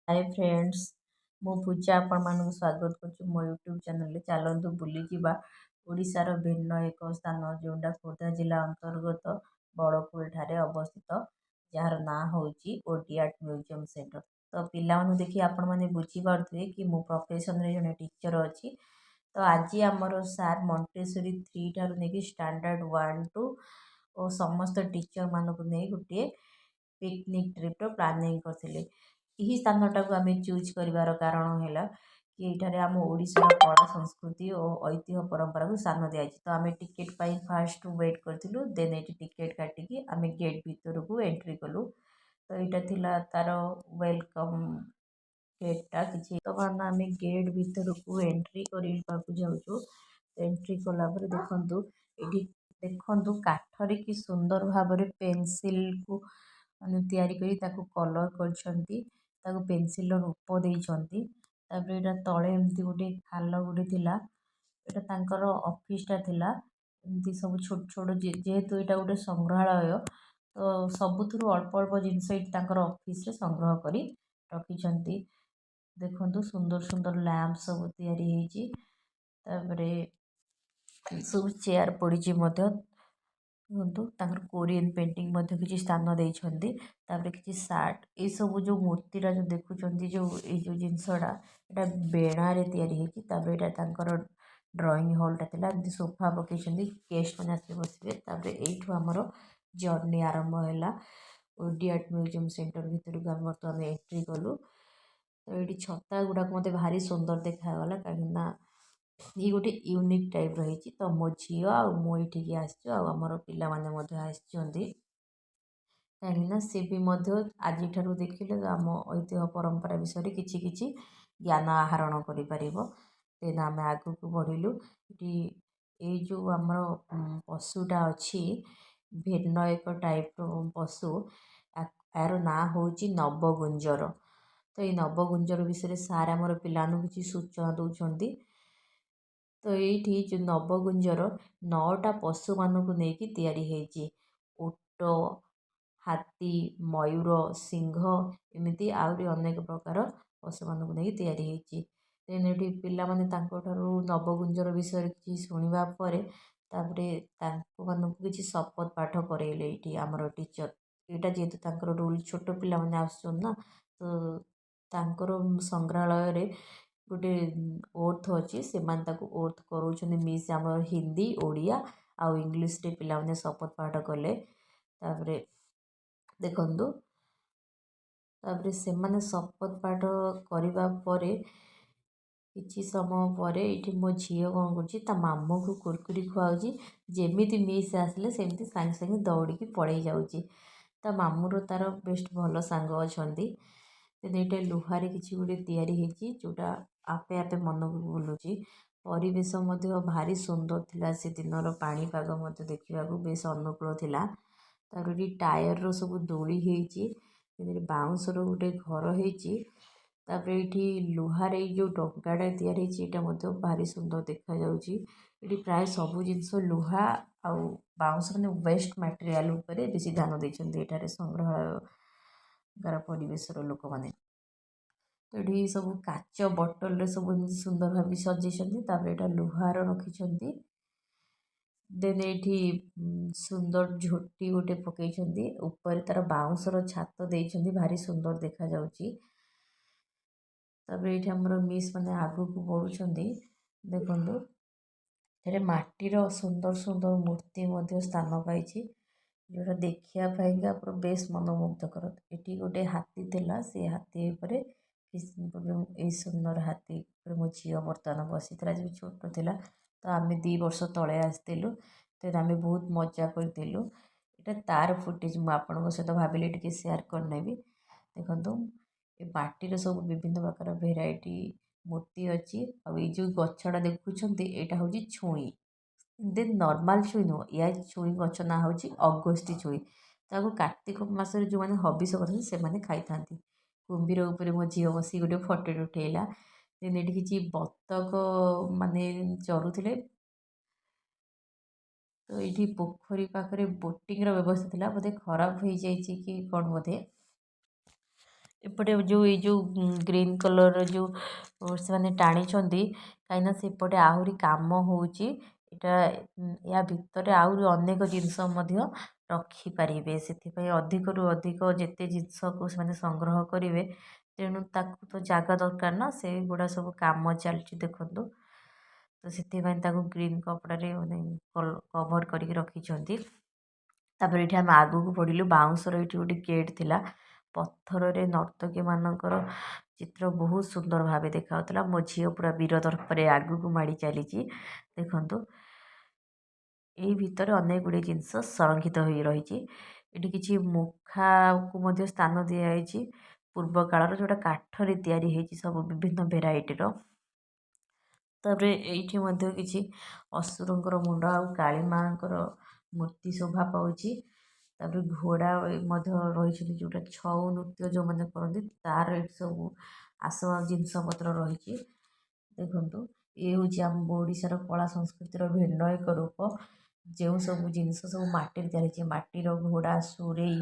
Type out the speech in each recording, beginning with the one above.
ହାଏ friends, ମୁଁ ପୂଜା ଆପଣମାନଙ୍କୁ ସ୍ୱାଗତ କରୁଛି ମୋ ୟୁଟ୍ୟୁବ୍ ଚ୍ୟାନେଲରେ। ଚାଲନ୍ତୁ ବୁଲିଯିବା ଓଡ଼ିଶାର ଭିନ୍ନ ଏକ ସ୍ଥାନ, ଯେଉଁଟା ଖୋର୍ଦ୍ଧା ଜିଲ୍ଲା ଅନ୍ତର୍ଗତ ବଡ଼କୁଳ ଠାରେ ଅବସ୍ଥିତ, ଯାହାର ନାଁ ହେଉଛି ଓଡିଆର୍ଟ ମ୍ୟୁଜିୟମ୍ ସେଣ୍ଟର। ତ ପିଲାମାନଙ୍କୁ ଦେଖି ଆପଣମାନେ ବୁଝିପାରୁଥିବେ କି ମୁଁ ପ୍ରଫେସନରେ ଜଣେ ଟିଚର୍ ଅଛି। ତ ଆଜି ଆମର ସାର୍ ମଣ୍ଟେଶ୍ୱରୀ 3 ଠାରୁ ନେଇକି ଷ୍ଟାଣ୍ଡାର୍ଡ଼ 1, 2 ଓ ସମସ୍ତ ଟିଚର୍ମାନଙ୍କୁ ନେଇ ଗୋଟିଏ ପିକନିକ୍ ଟ୍ରିପ୍ର ପ୍ଲାନିଂ କରିଥିଲେ। ଏହି ସ୍ଥାନଟାକୁ ଆମେ ଚୁଜ୍ କରିବାର କାରଣ ହେଲା କି ଏଇଠାରେ ଆମ ଓଡ଼ିଶାର କଳା, ସଂସ୍କୃତି ଓ ଐତିହ୍ୟ ପରମ୍ପରାକୁ ସ୍ଥାନ ଦିଆଯାଇଛି। ତ ଆମେ ଟିକେଟ୍ ପାଇଁ ଫାଷ୍ଟ ୱେଟ୍ କରିଥିଲୁ, ଦେନ୍ ଏଇଠି ଟିକେଟ୍ କାଟିକି ଆମେ ଗେଟ୍ ଭିତରକୁ ଏଣ୍ଟ୍ରି କଲୁ। ତ ଏଇଟା ଥିଲା ତାର welcome ଗେଟ୍ଟା କିଛି। ବର୍ତ୍ତମାନ ଆମେ ଗେଟ୍ ଭିତରକୁ ଏଣ୍ଟ୍ରି କରିବାକୁ ଯାଉଛୁ। ଏଣ୍ଟ୍ରି କଲା ପରେ ଦେଖନ୍ତୁ, ଏଇଠି ଦେଖନ୍ତୁ କାଠରେ କି ସୁନ୍ଦର ଭାବରେ ପେନସିଲ୍କୁ ମାନେ ତିଆରି କରି ତାକୁ କଲର୍ କରିଛନ୍ତି, ତାକୁ ପେନସିଲ୍ର ରୂପ ଦେଇଛନ୍ତି। ତାପରେ ଏଇଟା ତଳେ ଏମିତି ଗୋଟେ ଖାଲ ଗୋଟେ ଥିଲା, ଏଇଟା ତାଙ୍କର ଅଫିସଟା ଥିଲା। ଏମିତି ସବୁ ଛୋଟ ଛୋଟ, ଯେହେତୁ ଏଇଟା ଗୋଟେ ସଂଗ୍ରହାଳୟ, ତ ସବୁଥିରୁ ଅଳ୍ପ ଅଳ୍ପ ଜିନିଷ ଏଇଠି ତାଙ୍କର ଅଫିସରେ ସଂଗ୍ରହ କରି ରଖିଛନ୍ତି। ଦେଖନ୍ତୁ, ସୁନ୍ଦର ସୁନ୍ଦର ଲ୍ୟାମ୍ପ ସବୁ ତିଆରି ହେଇଛି। ତାପରେ ସବୁ ଚେୟାର ପଡ଼ିଛି ମଧ୍ୟ। ଦେଖନ୍ତୁ, ତାଙ୍କର କୋରିଆନ୍ ପେଣ୍ଟିଂ ମଧ୍ୟ କିଛି ସ୍ଥାନ ଦେଇଛନ୍ତି। ତାପରେ କିଛି ସାର୍ଟ, ଏଇସବୁ ଯେଉଁ ମୂର୍ତ୍ତିଟା ଯେଉଁ ଦେଖୁଛନ୍ତି, ଯେଉଁ ଏଇ ଯେଉଁ ଜିନିଷଟା, ଏଇଟା ବେଣାରେ ତିଆରି ହେଇଛି। ତାପରେ ଏଇଟା ତାଙ୍କର ଡ୍ରଇଂ ହଲ୍ଟା ଥିଲା। ଏମିତି ସୋଫା ପକେଇଛନ୍ତି, ଗେଷ୍ଟ ମାନେ ଆସିକି ବସିବେ। ତାପରେ ଏଇଠୁ ଆମର ଜର୍ଣ୍ଣି ଆରମ୍ଭ ହେଲା। ଓଡିଆର୍ଟ ମ୍ୟୁଜିୟମ୍ ସେଣ୍ଟର ଭିତରକୁ ଆମେ ବର୍ତ୍ତମାନ ଏଣ୍ଟ୍ରି କଲୁ। ତ ଏଇଠି ଛତା ଗୁଡ଼ାକ ମୋତେ ଭାରି ସୁନ୍ଦର ଦେଖାଗଲା, କାହିଁକିନା ଇଏ ଗୋଟେ ୟୁନିକ୍ ଟାଇପ୍ର ହେଇଛି। ତ ମୋ ଝିଅ ଆଉ ମୁଁ ଏଇଠିକି ଆସିଛୁ, ଆଉ ଆମର ପିଲାମାନେ ମଧ୍ୟ ଆସିଛନ୍ତି, କାହିଁକିନା ସେ ବି ମଧ୍ୟ ଆଜିଠାରୁ ଦେଖିଲେ ଆମ ଐତିହ୍ୟ ପରମ୍ପରା ବିଷୟରେ କିଛି କିଛି ଜ୍ଞାନ ଆହରଣ କରିପାରିବ। ଦେନ୍ ଆମେ ଆଗକୁ ବଢ଼ିଲୁ। ଏଠି ଏଇ ଯେଉଁ ଆମର ପଶୁଟା ଅଛି, ଭିନ୍ନ ଏକ ଟାଇପ୍ର ପଶୁ, ଏହାର ନାଁ ହେଉଛି ନବଗୁଞ୍ଜର। ତ ଏଇ ନବଗୁଞ୍ଜର ବିଷୟରେ ସାର୍ ଆମର ପିଲାମାନଙ୍କୁ କିଛି ସୂଚନା ଦେଉଛନ୍ତି। ତ ଏଇଠି ଯେଉଁ ନବଗୁଞ୍ଜର 9ଟା ପଶୁମାନଙ୍କୁ ନେଇକି ତିଆରି ହେଇଛି, ଓଟ, ହାତୀ, ମୟୂର, ସିଂହ, ଏମିତି ଆହୁରି ଅନେକ ପ୍ରକାର ପଶୁମାନଙ୍କୁ ନେଇକି ତିଆରି ହେଇଛି। ଦେନ୍ ଏଠି ପିଲାମାନେ ତାଙ୍କଠାରୁ ନବଗୁଞ୍ଜର ବିଷୟରେ କିଛି ଶୁଣିବା ପରେ ତାପରେ ତାଙ୍କମାନଙ୍କୁ କିଛି ଶପଥ ପାଠ କରେଇଲେ ଏଇଠି ଆମର ଟିଚର୍। ଏଇଟା ଯେହେତୁ ତାଙ୍କର ରୁଲ୍, ଛୋଟ ପିଲାମାନେ ଆସୁଛନ୍ତି ନା, ତ ତାଙ୍କର ସଂଗ୍ରହାଳୟରେ ଗୋଟେ ଓଥ୍ ଅଛି, ସେମାନେ ତାକୁ ଓଥ୍ କରାଉଛନ୍ତି। ମିସ୍ ଆମର ହିନ୍ଦୀ, ଓଡ଼ିଆ ଆଉ ଇଂଲିଶରେ ପିଲାମାନେ ଶପଥ ପାଠ କଲେ। ତାପରେ ଦେଖନ୍ତୁ, ତାପରେ ସେମାନେ ଶପଥ ପାଠ କରିବା ପରେ କିଛି ସମୟ ପରେ ଏଇଠି ମୋ ଝିଅ କ'ଣ କରୁଛି? ତା ମାମୁଁକୁ କୁରକୁରି ଖୁଆଉଛି। ଯେମିତି ମିସ୍ ଆସିଲେ, ସେମିତି ସାଙ୍ଗେ ସାଙ୍ଗେ ଦୌଡ଼ିକି ପଳେଇ ଯାଉଛି। ତା ମାମୁଁର ତାର ବେଷ୍ଟ ଭଲ ସାଙ୍ଗ ଅଛନ୍ତି। ଏଇଟା ଲୁହାରେ କିଛି ଗୋଟେ ତିଆରି ହେଇଛି, ଯେଉଁଟା ଆପେ ଆପେ ମନକୁ ବୁଲୁଛି। ପରିବେଶ ମଧ୍ୟ ଭାରି ସୁନ୍ଦର ଥିଲା। ସେଦିନର ପାଣିପାଗ ମଧ୍ୟ ଦେଖିବାକୁ ବେଶ ଅନୁକୂଳ ଥିଲା। ତାପରେ ଏଠି ଟାୟାରର ସବୁ ଦୋଳି ହେଇଛି, ଏଥିରେ ବାଉଁଶର ଗୋଟେ ଘର ହେଇଛି। ତାପରେ ଏଇଠି ଲୁହାରେ ଏଇ ଯେଉଁ ଡଙ୍ଗାଟା ତିଆରି ହେଇଛି, ଏଇଟା ମଧ୍ୟ ଭାରି ସୁନ୍ଦର ଦେଖାଯାଉଛି। ଏଠି ପ୍ରାୟ ସବୁ ଜିନିଷ ଲୁହା ଆଉ ବାଉଁଶ, ମାନେ ୱେଷ୍ଟ ମ୍ୟାଟେରିଆଲ୍ ଉପରେ ବେଶୀ ଧ୍ୟାନ ଦେଇଛନ୍ତି ଏଠାରେ ସଂଗ୍ରହାଳୟ ପରିବେଶର ଲୋକମାନେ। ତ ଏଠି ସବୁ କାଚ ବଟଲରେ ସବୁ ଏମିତି ସୁନ୍ଦର ଭାବେ ସଜେଇଛନ୍ତି। ତାପରେ ଏଇଟା ଲୁହାର ରଖିଛନ୍ତି। ଦେନ୍ ଏଇଠି ସୁନ୍ଦର ଝୋଟି ଗୋଟେ ପକେଇଛନ୍ତି, ଉପରେ ତାର ବାଉଁଶର ଛାତ ଦେଇଛନ୍ତି, ଭାରି ସୁନ୍ଦର ଦେଖାଯାଉଛି। ତାପରେ ଏଇଠି ଆମର ମିସ୍ ମାନେ ଆଗକୁ ବଢ଼ୁଛନ୍ତି। ଦେଖନ୍ତୁ, ଏଠାରେ ମାଟିର ସୁନ୍ଦର ସୁନ୍ଦର ମୂର୍ତ୍ତି ମଧ୍ୟ ସ୍ଥାନ ପାଇଛି, ଯେଉଁଟା ଦେଖିବା ପାଇଁକା ପୁରା ବେଶ ମନମୁଗ୍ଧକର। ଏଠି ଗୋଟେ ହାତୀ ଥିଲା। ସେ ହାତୀ ଉପରେ, ଏଇ ସୁନ୍ଦର ହାତୀ ଉପରେ ମୋ ଝିଅ ବର୍ତ୍ତମାନ ବସିଥିଲା, ଯେବେ ଛୋଟ ଥିଲା। ତ ଆମେ 2 ବର୍ଷ ତଳେ ଆସିଥିଲୁ, ତ ଆମେ ବହୁତ ମଜା କରିଥିଲୁ। ଏଇଟା ତାର ଫୁଟେଜ୍ ମୁଁ ଆପଣଙ୍କ ସହିତ ଭାବିଲି ଟିକେ ସେୟାର କରିନେବି। ଦେଖନ୍ତୁ, ଏ ମାଟିର ସବୁ ବିଭିନ୍ନ ପ୍ରକାର ଭେରାଇଟି ମୂର୍ତ୍ତି ଅଛି। ଆଉ ଏଇ ଯେଉଁ ଗଛଟା ଦେଖୁଛନ୍ତି, ଏଇଟା ହେଉଛି ଛୁଇଁ। ଦେନ୍ ନର୍ମାଲ୍ ଛୁଇଁ ନୁହଁ, ୟା ଛୁଇଁ ଗଛ ନାଁ ହେଉଛି ଅଗସ୍ତି ଛୁଇଁ। ତାକୁ କାର୍ତ୍ତିକ ମାସରେ ଯେଉଁମାନେ ହବିଷ କରନ୍ତି, ସେମାନେ ଖାଇଥାନ୍ତି। କୁମ୍ଭୀର ଉପରେ ମୋ ଝିଅ ବସିକି ଗୋଟେ ଫଟୋଟେ ଉଠେଇଲା। ଦେନ୍ ଏଠି କିଛି ବତକ ମାନେ ଚରୁଥିଲେ। ତ ଏଇଠି ପୋଖରୀ ପାଖରେ ବୋଟିଂର ବ୍ୟବସ୍ଥା ଥିଲା, ବୋଧେ ଖରାପ ହେଇଯାଇଛି କି କ'ଣ ବୋଧେ। ଏପଟେ ଯେଉଁ ଏଇ ଯେଉଁ ଗ୍ରୀନ୍ କଲର୍ର ଯେଉଁ ସେମାନେ ଟାଣିଛନ୍ତି, କାହିଁକିନା ସେପଟେ ଆହୁରି କାମ ହେଉଛି। ଏଇଟା ୟା ଭିତରେ ଆହୁରି ଅନେକ ଜିନିଷ ମଧ୍ୟ ରଖିପାରିବେ। ସେଥିପାଇଁ ଅଧିକରୁ ଅଧିକ ଯେତେ ଜିନିଷକୁ ସେମାନେ ସଂଗ୍ରହ କରିବେ, ତେଣୁ ତାକୁ ତ ଜାଗା ଦରକାର ନା। ସେଇଗୁଡ଼ା ସବୁ କାମ ଚାଲିଛି ଦେଖନ୍ତୁ। ତ ସେଥିପାଇଁ ତାକୁ ଗ୍ରୀନ୍ କପଡ଼ାରେ ମାନେ କଭର୍ କରିକି ରଖିଛନ୍ତି। ତାପରେ ଏଇଠି ଆମେ ଆଗକୁ ବଢ଼ିଲୁ। ବାଉଁଶର ଏଇଠି ଗୋଟେ ଗେଟ୍ ଥିଲା। ପଥରରେ ନର୍ତ୍ତକୀମାନଙ୍କର ଚିତ୍ର ବହୁତ ସୁନ୍ଦର ଭାବେ ଦେଖାଯାଉଥିଲା। ମୋ ଝିଅ ପୁରା ବୀର ଦର୍ପରେ ଆଗକୁ ମାଡ଼ି ଚାଲିଛି ଦେଖନ୍ତୁ। ଏଇ ଭିତରେ ଅନେକ ଗୁଡ଼ିଏ ଜିନିଷ ସଂରକ୍ଷିତ ହୋଇ ରହିଛି। ଏଠି କିଛି ମୁଖାକୁ ମଧ୍ୟ ସ୍ଥାନ ଦିଆଯାଇଛି, ପୂର୍ବ କାଳର ଯେଉଁଟା କାଠରେ ତିଆରି ହେଇଛି, ସବୁ ବିଭିନ୍ନ ଭେରାଇଟିର। ତାପରେ ଏଇଠି ମଧ୍ୟ କିଛି ଅସୁରଙ୍କର ମୁଣ୍ଡ ଆଉ କାଳୀ ମାଆଙ୍କର ମୂର୍ତ୍ତି ଶୋଭା ପାଉଛି। ତାପରେ ଘୋଡ଼ା ମଧ୍ୟ ରହିଛନ୍ତି, ଯେଉଁଟା ଛଉ ନୃତ୍ୟ ଯେଉଁମାନେ କରନ୍ତି, ତାର ଏଠି ସବୁ ଆସବାବ ଜିନିଷ ପତ୍ର ରହିଛି ଦେଖନ୍ତୁ। ଇଏ ହେଉଛି ଆମ ଓଡ଼ିଶାର କଳା ସଂସ୍କୃତିର ଭିନ୍ନ ଏକ ରୂପ, ଯେଉଁ ସବୁ ଜିନିଷ ସବୁ ମାଟିରେ ତିଆରି ହେଇଛି। ମାଟିର ଘୋଡ଼ା, ସୁରେଇ।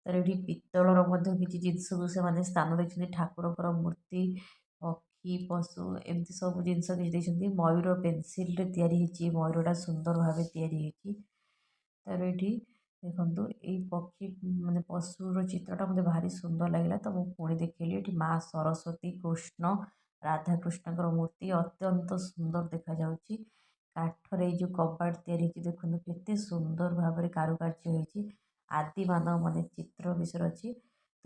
ତାର ଏଠି ପିତ୍ତଳର ମଧ୍ୟ କିଛି ଜିନିଷକୁ ସେମାନେ ସ୍ଥାନ ଦେଇଛନ୍ତି। ଠାକୁରଙ୍କର ମୂର୍ତ୍ତି, ପକ୍ଷୀ, ପଶୁ, ଏମିତି ସବୁ ଜିନିଷ କିଛି ଦେଇଛନ୍ତି। ମୟୂର ପେନସିଲରେ ତିଆରି ହେଇଛି, ମୟୂରଟା ସୁନ୍ଦର ଭାବେ ତିଆରି ହେଇଛି। ତାର ଏଠି ଦେଖନ୍ତୁ, ଏଇ ପକ୍ଷୀ ମାନେ ପଶୁର ଚିତ୍ରଟା ମୋତେ ଭାରି ସୁନ୍ଦର ଲାଗିଲା, ତ ମୁଁ ପୁଣି ଦେଖେଇଲି। ଏଠି ମା ସରସ୍ୱତୀ, କୃଷ୍ଣ, ରାଧାକୃଷ୍ଣଙ୍କର ମୂର୍ତ୍ତି ଅତ୍ୟନ୍ତ ସୁନ୍ଦର ଦେଖାଯାଉଛି। କାଠରେ ଏଇ ଯେଉଁ କବାଟ ତିଆରି ହେଇଛି ଦେଖନ୍ତୁ, କେତେ ସୁନ୍ଦର ଭାବରେ କାରୁକାର୍ଯ୍ୟ ହେଇଛି। ଆଦିମାନବ ମାନେ ଚିତ୍ର ବିଷୟରେ ଅଛି।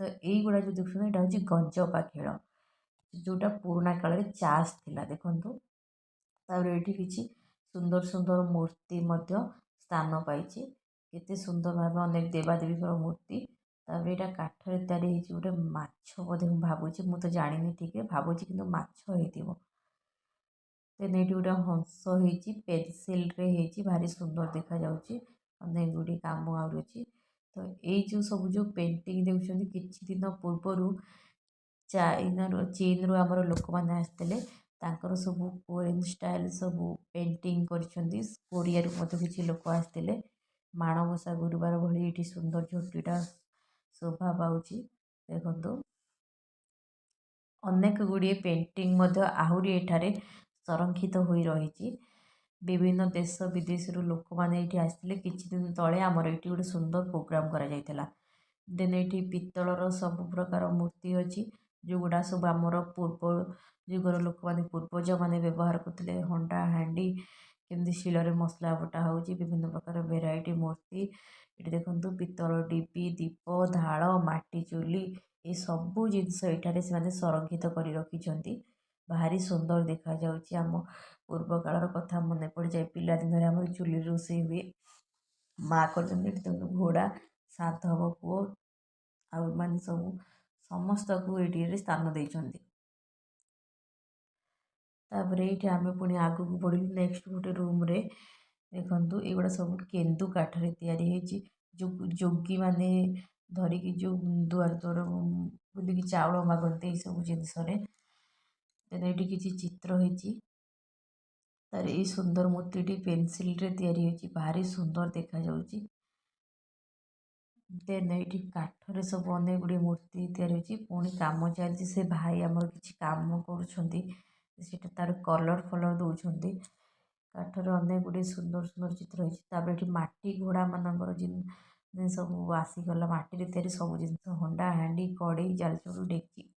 ତ ଏଇଗୁଡ଼ା ଯେଉଁ ଦେଖୁଛନ୍ତି, ଏଇଟା ହେଉଛି ଗଞ୍ଜପା ଖେଳ, ଯେଉଁଟା ପୁରୁଣା କାଳରେ ଚାସ୍ ଥିଲା ଦେଖନ୍ତୁ। ତାପରେ ଏଇଠି କିଛି ସୁନ୍ଦର ସୁନ୍ଦର ମୂର୍ତ୍ତି ମଧ୍ୟ ସ୍ଥାନ ପାଇଛି। କେତେ ସୁନ୍ଦର ଭାବେ ଅନେକ ଦେବାଦେବୀଙ୍କର ମୂର୍ତ୍ତି। ତାପରେ ଏଇଟା କାଠରେ ତିଆରି ହେଇଛି ଗୋଟେ ମାଛ ବୋଧେ, ମୁଁ ଭାବୁଛି, ମୁଁ ତ ଜାଣିନି ଠିକ୍ରେ, ଭାବୁଛି କିନ୍ତୁ ମାଛ ହେଇଥିବ। ଦେନ୍ ଏଇଠି ଗୋଟେ ହଂସ ହେଇଛି, ପେନସିଲରେ ହେଇଛି, ଭାରି ସୁନ୍ଦର ଦେଖାଯାଉଛି। ଅନେକ ଗୁଡ଼ିଏ କାମ ଆହୁରି ଅଛି। ତ ଏଇ ଯେଉଁ ସବୁ ଯେଉଁ ପେଣ୍ଟିଂ ଦେଖୁଛନ୍ତି, କିଛି ଦିନ ପୂର୍ବରୁ ଚାଇନାରୁ, ଚୀନରୁ ଆମର ଲୋକମାନେ ଆସିଥିଲେ। ତାଙ୍କର ସବୁ କୋରିଆନ୍ ଷ୍ଟାଇଲ୍ ସବୁ ପେଣ୍ଟିଂ କରିଛନ୍ତି। କୋରିଆରୁ ମଧ୍ୟ କିଛି ଲୋକ ଆସିଥିଲେ। ମାଣବସା ଗୁରୁବାର ଭଳି ଏଇଠି ସୁନ୍ଦର ଝୋଟିଟା ଶୋଭା ପାଉଛି ଦେଖନ୍ତୁ। ଅନେକ ଗୁଡ଼ିଏ ପେଣ୍ଟିଂ ମଧ୍ୟ ଆହୁରି ଏଠାରେ ସଂରକ୍ଷିତ ହୋଇ ରହିଛି। ବିଭିନ୍ନ ଦେଶ ବିଦେଶରୁ ଲୋକମାନେ ଏଇଠି ଆସିଥିଲେ। କିଛି ଦିନ ତଳେ ଆମର ଏଇଠି ଗୋଟେ ସୁନ୍ଦର ପ୍ରୋଗ୍ରାମ୍ କରାଯାଇଥିଲା। ଦେନ୍ ଏଇଠି ପିତ୍ତଳର ସବୁ ପ୍ରକାର ମୂର୍ତ୍ତି ଅଛି, ଯେଉଁଗୁଡ଼ା ସବୁ ଆମର ପୂର୍ବ ଯୁଗର ଲୋକମାନେ, ପୂର୍ବଜମାନେ ବ୍ୟବହାର କରୁଥିଲେ। ହଣ୍ଡା, ହାଣ୍ଡି, କେମିତି ଶିଳରେ ମସଲା ବଟା ହେଉଛି, ବିଭିନ୍ନ ପ୍ରକାର ଭେରାଇଟି ମୂର୍ତ୍ତି ଏଠି ଦେଖନ୍ତୁ। ପିତ୍ତଳ ଡିବି, ଦୀପ, ଢାଳ, ମାଟି ଚୁଲି, ଏସବୁ ଜିନିଷ ଏଠାରେ ସେମାନେ ସଂରକ୍ଷିତ କରି ରଖିଛନ୍ତି। ଭାରି ସୁନ୍ଦର ଦେଖାଯାଉଛି। ଆମ ପୂର୍ବ କାଳର କଥା ମନେ ପଡ଼ିଯାଏ। ପିଲାଦିନରେ ଆମର ଚୁଲିରେ ରୋଷେଇ ହୁଏ, ମା କରିଛନ୍ତି। ଏଠି ଦେଖନ୍ତୁ, ଘୋଡ଼ା, ସାଧବ ପୁଅ ଆଉ ଏମାନେ ସବୁ ସମସ୍ତଙ୍କୁ ଏଇଠି ସ୍ଥାନ ଦେଇଛନ୍ତି। ତାପରେ ଏଇଠି ଆମେ ପୁଣି ଆଗକୁ ବଢ଼ିଲୁ। ନେକ୍ସଟ ଗୋଟେ ରୁମ୍ରେ ଦେଖନ୍ତୁ, ଏଗୁଡ଼ା ସବୁ କେନ୍ଦୁ କାଠରେ ତିଆରି ହେଇଛି। ଯେଉଁ ଯୋଗୀମାନେ ଧରିକି ଯେଉଁ ଦୁଆର ଦୁଆର ବୁଲିକି ଚାଉଳ ମାଗନ୍ତି, ଏଇସବୁ ଜିନିଷରେ। ଦେନ୍ ଏଇଠି କିଛି ଚିତ୍ର ହେଇଛି। ତାର ଏଇ ସୁନ୍ଦର ମୂର୍ତ୍ତିଟି ପେନସିଲରେ ତିଆରି ହେଇଛି, ଭାରି ସୁନ୍ଦର ଦେଖାଯାଉଛି। ଦେନ୍ ଏଇଠି କାଠରେ ସବୁ ଅନେକ ଗୁଡ଼ିଏ ମୂର୍ତ୍ତି ତିଆରି ହେଇଛି। ପୁଣି କାମ ଚାଲିଛି। ସେ ଭାଇ ଆମର କିଛି କାମ କରୁଛନ୍ତି, ସେଟା ତାର କଲର୍ ଫଲର୍ ଦେଉଛନ୍ତି। କାଠରେ ଅନେକ ଗୁଡ଼ିଏ ସୁନ୍ଦର ସୁନ୍ଦର ଚିତ୍ର ହେଇଛି। ତାପରେ ଏଠି ମାଟି ଘୋଡ଼ାମାନଙ୍କର ସବୁ ଆସିଗଲା। ମାଟିରେ ତିଆରି ସବୁ ଜିନିଷ, ହଣ୍ଡା, ହାଣ୍ଡି, କଡ଼େଇ, ଜାଲଚରୁ, ଡେକ୍ଚି।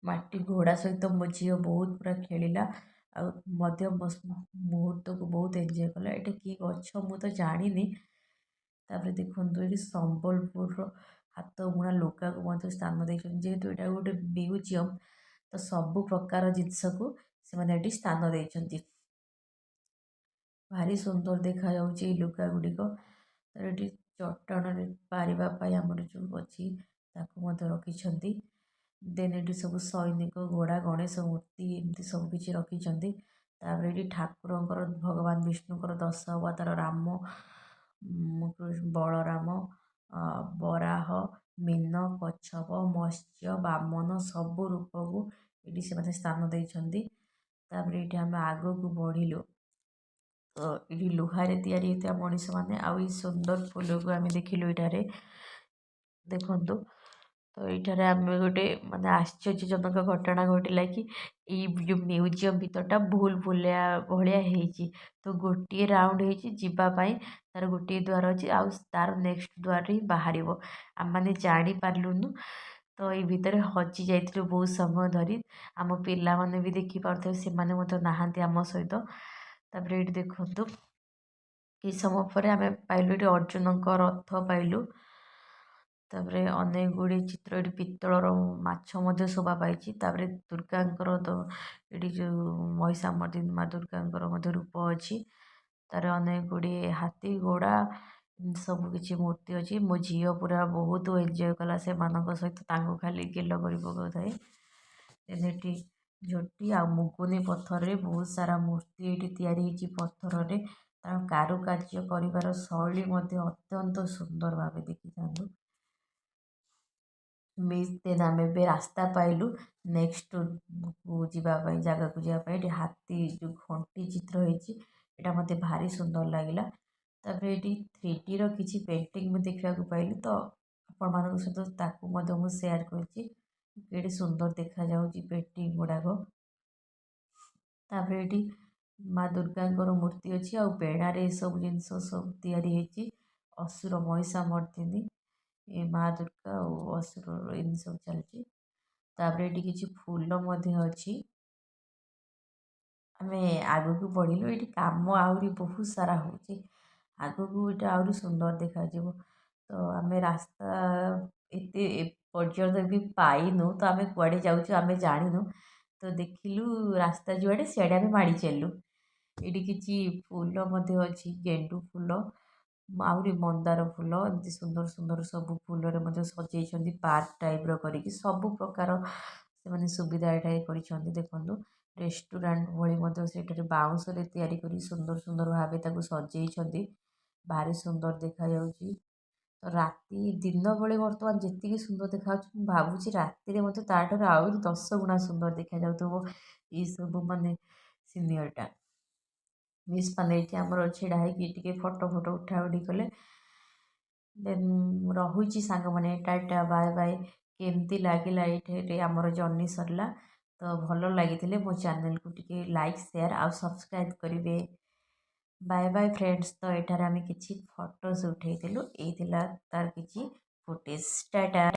ମାଟି ଘୋଡ଼ା ସହିତ ମୋ ଝିଅ ବହୁତ ପୁରା ଖେଳିଲା ଆଉ ମଧ୍ୟ ମୁହୂର୍ତ୍ତକୁ ବହୁତ ଏନ୍ଜୟ କଲା। ଏଇଟା କି ଗଛ ମୁଁ ତ ଜାଣିନି। ତାପରେ ଦେଖନ୍ତୁ, ଏଠି ସମ୍ବଲପୁରର ହାତ ବୁଣା ଲୁଗାକୁ ମଧ୍ୟ ସ୍ଥାନ ଦେଇଛନ୍ତି। ଯେହେତୁ ଏଇଟା ଗୋଟେ ମ୍ୟୁଜିୟମ୍, ତ ସବୁ ପ୍ରକାର ଜିନିଷକୁ ସେମାନେ ଏଠି ସ୍ଥାନ ଦେଇଛନ୍ତି। ଭାରି ସୁନ୍ଦର ଦେଖାଯାଉଛି ଏଇ ଲୁଗା ଗୁଡ଼ିକ। ଏଠି ଚଟାଣରେ ପାରିବା ପାଇଁ ଆମର ଯେଉଁ ଅଛି, ତାକୁ ମଧ୍ୟ ରଖିଛନ୍ତି। ଦେନ୍ ଏଠି ସବୁ ସୈନିକ, ଘୋଡ଼ା, ଗଣେଶ ମୂର୍ତ୍ତି, ଏମିତି ସବୁ କିଛି ରଖିଛନ୍ତି। ତାପରେ ଏଠି ଠାକୁରଙ୍କର, ଭଗବାନ ବିଷ୍ଣୁଙ୍କର ଦଶ ଅବତାର, ରାମ, ବଳରାମ, ବରାହ, ମୀନ, କଚ୍ଛପ, ମତ୍ସ୍ୟ, ବାମନ, ସବୁ ରୂପକୁ ଏଠି ସେମାନେ ସ୍ଥାନ ଦେଇଛନ୍ତି। ତାପରେ ଏଇଠି ଆମେ ଆଗକୁ ବଢ଼ିଲୁ। ତ ଏଠି ଲୁହାରେ ତିଆରି ହେଇଥିବା ମଣିଷମାନେ ଆଉ ଏଇ ସୁନ୍ଦର ଫୁଲକୁ ଆମେ ଦେଖିଲୁ ଏଇଠାରେ ଦେଖନ୍ତୁ। ତ ଏଇଠାରେ ଆମେ ଗୋଟେ ମାନେ ଆଶ୍ଚର୍ଯ୍ୟଜନକ ଘଟଣା ଘଟିଲା କି ଏଇ ଯେଉଁ ମ୍ୟୁଜିୟମ୍ ଭିତରଟା ଭୁଲ ଭୁଲିଆ ଭଳିଆ ହେଇଛି। ତ ଗୋଟିଏ ରାଉଣ୍ଡ ହେଇଛି ଯିବା ପାଇଁ, ତାର ଗୋଟିଏ ଦ୍ୱାର ଅଛି ଆଉ ତାର ନେକ୍ସଟ ଦ୍ୱାରରେ ହିଁ ବାହାରିବ। ଆମେମାନେ ଜାଣିପାରିଲୁନୁ, ତ ଏଇ ଭିତରେ ହଜି ଯାଇଥିଲୁ ବହୁତ ସମୟ ଧରି। ଆମ ପିଲାମାନେ ବି ଦେଖିପାରୁଥିବେ, ସେମାନେ ମଧ୍ୟ ନାହାନ୍ତି ଆମ ସହିତ। ତାପରେ ଏଇଠି ଦେଖନ୍ତୁ, କିଛି ସମୟ ପରେ ଆମେ ପାଇଲୁ ଏଠି ଅର୍ଜୁନଙ୍କ ରଥ ପାଇଲୁ। ତାପରେ ଅନେକ ଗୁଡ଼ିଏ ଚିତ୍ର, ଏଠି ପିତ୍ତଳର ମାଛ ମଧ୍ୟ ଶୋଭା ପାଇଛି। ତାପରେ ଦୁର୍ଗାଙ୍କର ତ ଏଠି ଯେଉଁ ମହିଷାମର୍ଦିନୀ ମା ଦୁର୍ଗାଙ୍କର ମଧ୍ୟ ରୂପ ଅଛି। ତାର ଅନେକ ଗୁଡ଼ିଏ ହାତୀ, ଘୋଡ଼ା ସବୁ କିଛି ମୂର୍ତ୍ତି ଅଛି। ମୋ ଝିଅ ପୁରା ବହୁତ ଏନ୍ଜୟ କଲା ସେମାନଙ୍କ ସହିତ, ତାଙ୍କୁ ଖାଲି ଗେଲ କରି ପକାଉଥାଏ। ଏଠି ଝୋଟି ଆଉ ମୁଗୁନି ପଥରରେ ବହୁତ ସାରା ମୂର୍ତ୍ତି ଏଇଠି ତିଆରି ହେଇଛି ପଥରରେ। ତାର କାରୁକାର୍ଯ୍ୟ କରିବାର ଶୈଳୀ ମଧ୍ୟ ଅତ୍ୟନ୍ତ ସୁନ୍ଦର ଭାବେ ଦେଖିଥାନ୍ତୁ। ମିସ୍ ଦେନ୍ ଆମେ ଏବେ ରାସ୍ତା ପାଇଲୁ ନେକ୍ସଟ ଯିବା ପାଇଁ, ଜାଗାକୁ ଯିବା ପାଇଁ। ଏଠି ହାତୀ ଯେଉଁ ଘଣ୍ଟି ଚିତ୍ର ହେଇଛି, ଏଇଟା ମୋତେ ଭାରି ସୁନ୍ଦର ଲାଗିଲା। ତାପରେ ଏଇଠି 3Dର କିଛି ପେଣ୍ଟିଂ ମୁଁ ଦେଖିବାକୁ ପାଇଲି, ତ ଆପଣମାନଙ୍କ ସହିତ ତାକୁ ମଧ୍ୟ ମୁଁ ସେୟାର କରିଛି। ଏଠି ସୁନ୍ଦର ଦେଖାଯାଉଛି ପେଣ୍ଟିଂ ଗୁଡ଼ାକ। ତାପରେ ଏଠି ମା ଦୁର୍ଗାଙ୍କର ମୂର୍ତ୍ତି ଅଛି ଆଉ ବେଣାରେ ଏସବୁ ଜିନିଷ ସବୁ ତିଆରି ହେଇଛି। ଅସୁର ମହିଷାମର୍ଦିନୀ, ଏ ମା ଦୁର୍ଗା ଆଉ ଅସୁର, ଏମିତି ସବୁ ଚାଲିଛି। ତାପରେ ଏଠି କିଛି ଫୁଲ ମଧ୍ୟ ଅଛି। ଆମେ ଆଗକୁ ବଢ଼ିଲୁ। ଏଠି କାମ ଆହୁରି ବହୁତ ସାରା ହେଉଛି, ଆଗକୁ ଏଇଟା ଆହୁରି ସୁନ୍ଦର ଦେଖାଯିବ। ତ ଆମେ ରାସ୍ତା ଏତେ ପର୍ଯ୍ୟନ୍ତ ବି ପାଇନୁ, ତ ଆମେ କୁଆଡ଼େ ଯାଉଛୁ ଆମେ ଜାଣିନୁ। ତ ଦେଖିଲୁ ରାସ୍ତା ଯୁଆଡ଼େ ସିଆଡ଼େ ଆମେ ମାଡ଼ି ଚାଲିଲୁ। ଏଇଠି କିଛି ଫୁଲ ମଧ୍ୟ ଅଛି, ଗେଣ୍ଡୁ ଫୁଲ, ଆହୁରି ମନ୍ଦାର ଫୁଲ, ଏମିତି ସୁନ୍ଦର ସୁନ୍ଦର ସବୁ ଫୁଲରେ ମଧ୍ୟ ସଜେଇଛନ୍ତି ପାର୍କ ଟାଇପ୍ର କରିକି। ସବୁ ପ୍ରକାର ସେମାନେ ସୁବିଧା ଏଠାରେ କରିଛନ୍ତି। ଦେଖନ୍ତୁ, ରେଷ୍ଟୁରାଣ୍ଟ ଭଳି ମଧ୍ୟ ସେଠାରେ ବାଉଁଶରେ ତିଆରି କରି ସୁନ୍ଦର ସୁନ୍ଦର ଭାବେ ତାକୁ ସଜେଇଛନ୍ତି। ଭାରି ସୁନ୍ଦର ଦେଖାଯାଉଛି। ତ ରାତି ଦିନ ବେଳେ ବର୍ତ୍ତମାନ ଯେତିକି ସୁନ୍ଦର ଦେଖାଯାଉଛି, ମୁଁ ଭାବୁଛି ରାତିରେ ମଧ୍ୟ ତାଠାରୁ ଆହୁରି 10 ଗୁଣା ସୁନ୍ଦର ଦେଖାଯାଉଥିବ ଏଇସବୁ ମାନେ ସିନେରୀଟା। ମିସ୍ ମାନେ ଏଇଠି ଆମର ଛିଡ଼ା ହେଇକି ଟିକେ ଫଟୋ ଫଟୋ ଉଠା ଉଠି କଲେ। ଦେନ୍ ରହୁଛି ସାଙ୍ଗମାନେ, ଟାଟା, ବାଏ ବାଏ। କେମିତି ଲାଗିଲା? ଏଇଠି ଆମର ଜର୍ଣ୍ଣି ସରିଲା। ତ ଭଲ ଲାଗିଥିଲେ ମୋ ଚ୍ୟାନେଲକୁ ଟିକେ ଲାଇକ୍, ସେୟାର ଆଉ ସବସ୍କ୍ରାଇବ୍ କରିବେ। Bye bye friends. ତ ଏଠାରେ ଆମେ କିଛି ଫଟୋସ୍ ଉଠେଇଥିଲୁ, ଏଇ ଥିଲା ତାର କିଛି ଫୁଟେଜ୍। ଟାଟା।